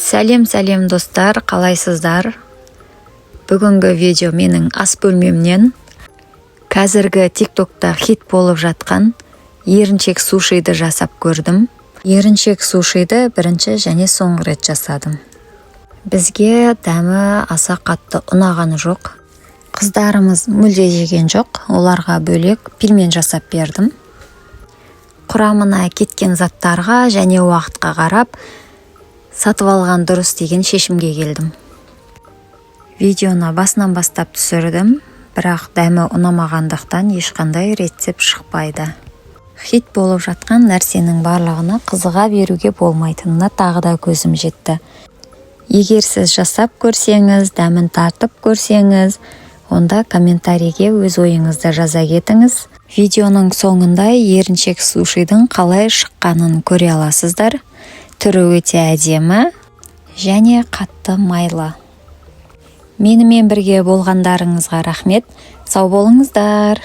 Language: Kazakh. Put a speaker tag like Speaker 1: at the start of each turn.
Speaker 1: Сәлем, сәлем, достар! Қалайсыздар? Бүгінгі видео менің ас бөлмемнен. Қазіргі ТикТокта хит болып жатқан еріншек сушиді жасап көрдім. Еріншек сушиді бірінші және соңғы рет жасадым. Бізге дәмі аса қатты ұнаған жоқ. Қыздарымыз мүлде жеген жоқ, оларға бөлек пельмен жасап бердім. Құрамына кеткен заттарға және уақытқа қарап, сатып алған дұрыс деген шешімге келдім. Видеоны басынан бастап түсірдім, бірақ дәмі ұнамағандықтан ешқандай рецепт шықпайды. Хит болып жатқан нәрсенің барлығына қызыға беруге болмайтынына тағы да көзім жетті. Егер сіз жасап көрсеңіз, дәмін тартып көрсеңіз, онда комментарийге өз ойыңызды жаза кетіңіз. Видеоның соңында еріншек сушидің қалай шыққанын көре аласыздар. Түрі өте әдемі және қатты майлы. Менімен бірге болғандарыңызға рахмет. Сау болыңыздар!